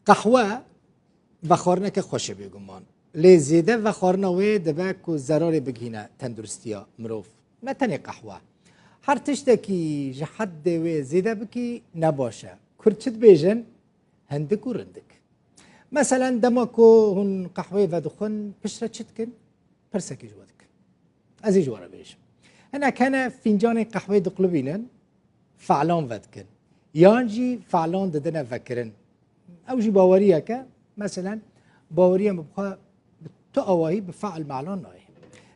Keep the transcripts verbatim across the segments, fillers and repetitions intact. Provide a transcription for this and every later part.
Qehwe vexwarineke xweş e bêguman. Lê zêde vexwarina wê dibe ku zerarê bigihîne tenduristiya mirov. Ne tenê qehwe. Her tiştekî ji heddê wê zêde bikî ne baş e. Kurd çi dibêjin? Hindik û rindik. Meselen, dema ku hûn qehweyê vedixwin, piştre çi dikin? Pirsekê ji we dikin. Ez ê ji we re bêjim. Hinek hene fîncanên qehweyê diqulibînin, fe'lan vedikin. Yan jî fe'lan didine vekirin. Ew jî baweriyek e. Meselen, baweriya min bi xwe bi tu awahî bi fe'l me'lan nayê.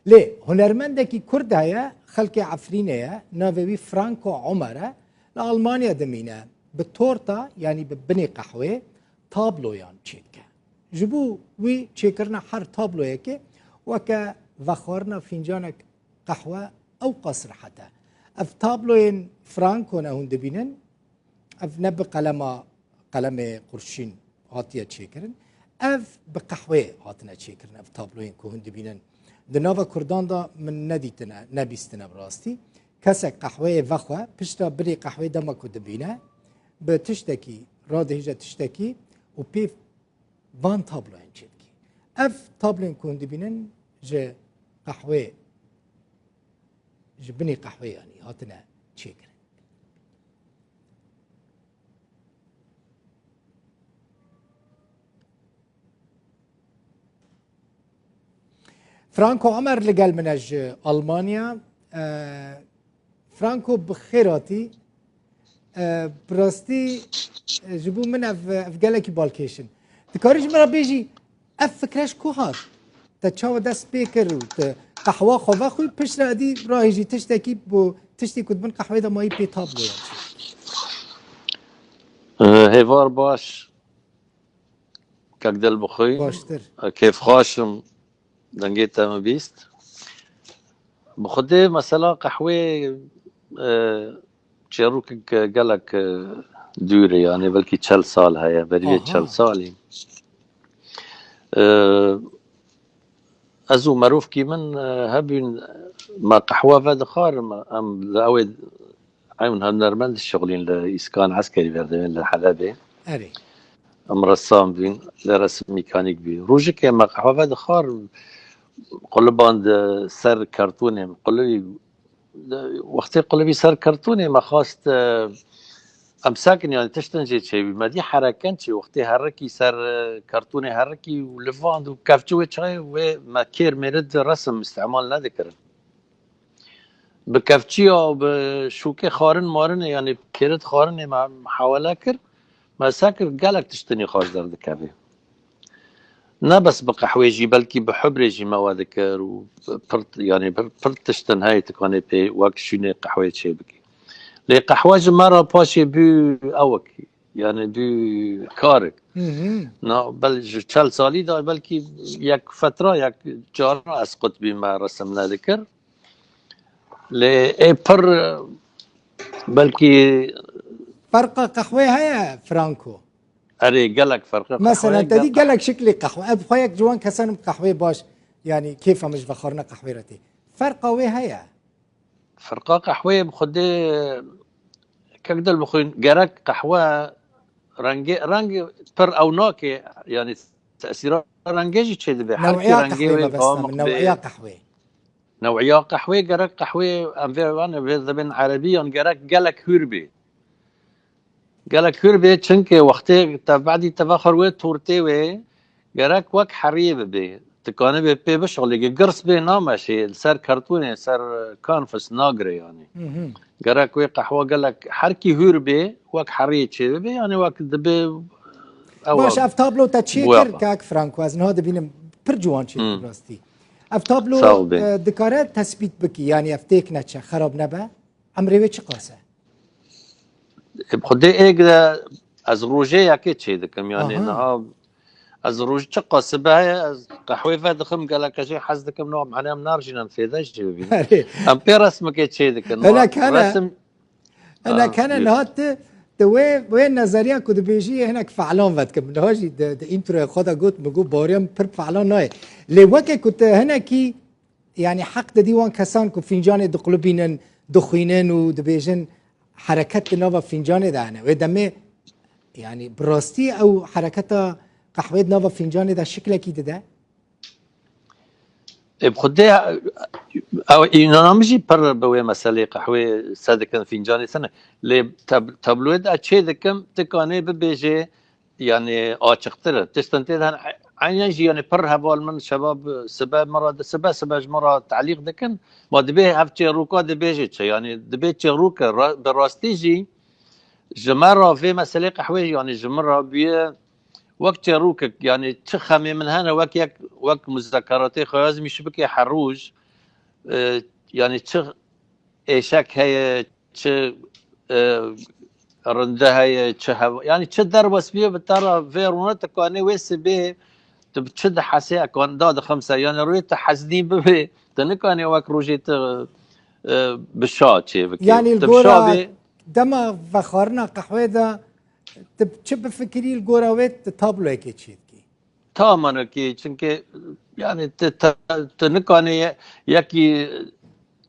Lê hunermendekî Kurd heye, xelkê Efrînê ye, navê wî Franco Omer e, li Almanya dimîne. Bi torta, yanî bi binê qehwê, tabloyan çêdike. Ji bo wî çêkirina her tabloyekê weke vexwarina fîncanek qehwe ew qas rehet e. Ev tabloyên Franco ne hûn dibînin, ev ne bi qelema, qelemê qurşîn hatiye çêkirin. Ev bi qehweyê hatine çêkirin, ev tabloyên ku hûn dibînin. Di nava Kurdan de min nedîtine, nebîstine bi rastî. Kesek qehweyê vexwe, pişta birê qehwê dema ku dibîne, bi tiştekî, radihêje tiştekî û pê van tabloyên çêdikî. Ev tabloyên ku hûn dibînin ji qehwê, ji binê qehwê yanî hatine çêkirin. Franco Omer li gel min e ji Almanya. E, Franco, bi xêr hatî. E, bi rastî, e, ji bo min ev, ev gelekî balkêş in. Dikarî ji min re bêjî, ev fikre ji ku hat? Te çawa dest pê kir û tu qehwa xwe vexwî, piştre dî rahêjî tiştekî bo tiştê ku di bin qehwê de mayî pê tabloyan çêkî? E, hêvar baş. Kek Dilbixwîn. Baştir. Kêfxweş im dengê te min bîst. Bi xwedê mesela qehwê, e, çêrokek gelek, e, dûr e, yanî belkî çel sal heye, berî vê Aha. çel salî. E, ez û merokî min, e, hebûn, me qehwe vedixwarin, em li ew ê ew hunermend dişixulîn li îskan eskerî berdewên li Helebê. Erê. Em resam bûn, lê resim mîkanîk bû. Rojikê me qehwe vedixwar, quliband ser kartonê, qulibî, wextê qulibî ser kartonê me xwest, e, em sekin, yanî tiştin jê çêbî. Me dî hereken çê, wextê herikî ser, e, kartonê herikî û livand û kevçi wê çayê wê me kêr mêrit resim îstemal nedikirin. Bi kevçiya, bi şûkê xarin marinê, yanî kêrit xarinê me hewale kir. Me se kir gelek tiştinî xweş derdikeve. Ne bes bi qehwê jî, belkî bi hubrê jî me we dikir û pir, yanî pir, pir tiştin heye tikanê pê wek şûnê qehwê çê bikî. Lê qehwe ji me re paşê bû ewek, yanî bû karek. Hı hı. Na, bel ji çel salî de belkî yek fetra, yek cara ez qutbî me resim nedikir. Lê ê pir, belkî Ferqa qehwê heye, Franco? Erê, gelek ferqa qehwê. Mesela, te dî gelek şiklî qehwe. Ev xwe yek ji wan kesan im qehwê baş, yanî kêfa min ji vexwarina qehwê re tê. Ferqa wê heye? Ferqa qehweyê bi xwedê kek dil bixwîn, gerek qehwe rengê, reng pir ew nake, yanî tesîra rengê jî çêdibe. Her kî New'iya rengê qehwê wê me bes bamix bê. New'iya qehwê. New'iya qehwê gerek qehwê em vê wan vê dibên erebî yan gerek gelek hûr bê. Gelek hûr bê, çimkî wextê te bedî te vexwar wê tortê wê gerek wek heriyê bibê. Dikanibê pê bişixulî, girs bê nameşê, li ser kartonê, ser kanfis nagire yanî. Hı hı. Gerek wê qehwa gelek her kî hûr bê, wek heriyê çê bibê, yanî wek dibê ew Baş, a ev tablo te çê bûya kir, xwe. Kak Franco, ez niha dibînim pir ciwan çê kir Hı. rastî. Ev tablo, Sağ ol bê. e, dikare tesbît bikî, yanî ev têk neçe, xerab nebe? Emrê wê çiqas e? Bi xwedê êk de ez rojê yekê çê dikim, yanî Aha. niha ez roj çiqas sibe heye, ez qehwê vedixim, gelek ez jê hez dikim, no, em hene em narjînin fêde jê bibînin. Erê. Em pê resmekê çê dikin. Hinek hene, Resim hinek Aha, hene buyur. niha tu, tu wê, wê nezeriya ku dibêjî yê hinek fe'lan vedikim. Niha jî di, di introya xwe de got, min got, Baweriya min pir fe'lan nayê. Lê weke ku tu hinekî Yanî heq didî wan kesan ku fîncanê diqulibînin, dixwînin û dibêjin hereket di nava fîncanê de hene. Wê demê Yani bi rastî ew hereketa qehwê di nava fîncanê de şiklekî dide? Ê, bi xwedê, ew, înana min jî pir bi wê meselê qehwê se dikin, fîncanê se ne. Lê tab-, tabloyê de çê dikim, tu kanê bibêjê, yani, açiqtir e. Tiştin tê de hene, eynen jî, yani, pir heval min şebab sibe min re, sibe, sibe ji min re telîq dikin. Ma dibê ev çêrûka dibêjê çi? Yani, dibê çêrûke ra-, bi rastî jî ji me re vê meselê qehwê, yani, ji min re bûye wek çêrûkek, yani, çi xemê min hene, wek yek, wek muzekeratê xwe ez mîş bikê her roj, e, yani, çi êşek heye, çi, e, rinde heye, çi hev-, yani, çi derwes bûye bi te re vê rûne, tu kanê wê sibê, tu bi çi dihesê, ekan da dixim ser, yani, rûyê tu heznî bibê, tu nikanê wek rojê tu, e, bi şa çê bikê. Yani, li Tu bi şa gora bê. dema vexwarina qehwê de tu çi bifikirî, li gora wê tu tabloyekê çêdikî? Tamam, okey. Çünkü, yani, tu, tu, tu nikanê ye-, yekî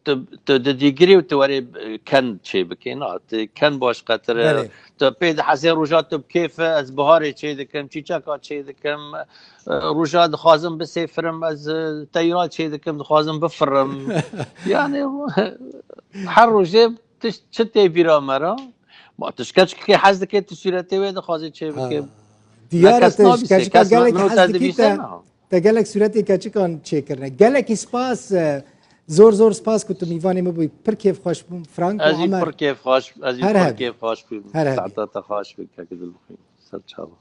tu, tu di dîgirî û tu werê, e, ken çê bikê. Na, tu ken başqetir e. Belê. Tu pê dihesê roja tu bi kêf e, ez biharê çê dikim, çîçeka çê dikim, e, roja dixwazim bisêfirim, ez, e, teyra çê dikim, dixwazim bifirim. Yani, her rojê tişt çi tê bîra me re. Ma tu ji keçikê hez dikê, tu sûretê wê dixwazê çê bikê. Diyar e, Kes te ji nabîse, keçika kes gelek min û hez te dikî, dibîse te, na. Te gelek sûretê keçikan çêkirine. Gelekî spas, e, zor zor spas ku tu mîvanê min bûyî. Pir kêfxweş bûm, Frank û Ez jî Omer. Pir kêfxweş, ez jî Her pir hebî. Kêfxweş bûm. Her hebî. Saeta te xweş bû, kek Dilbixwîn. Ser çava.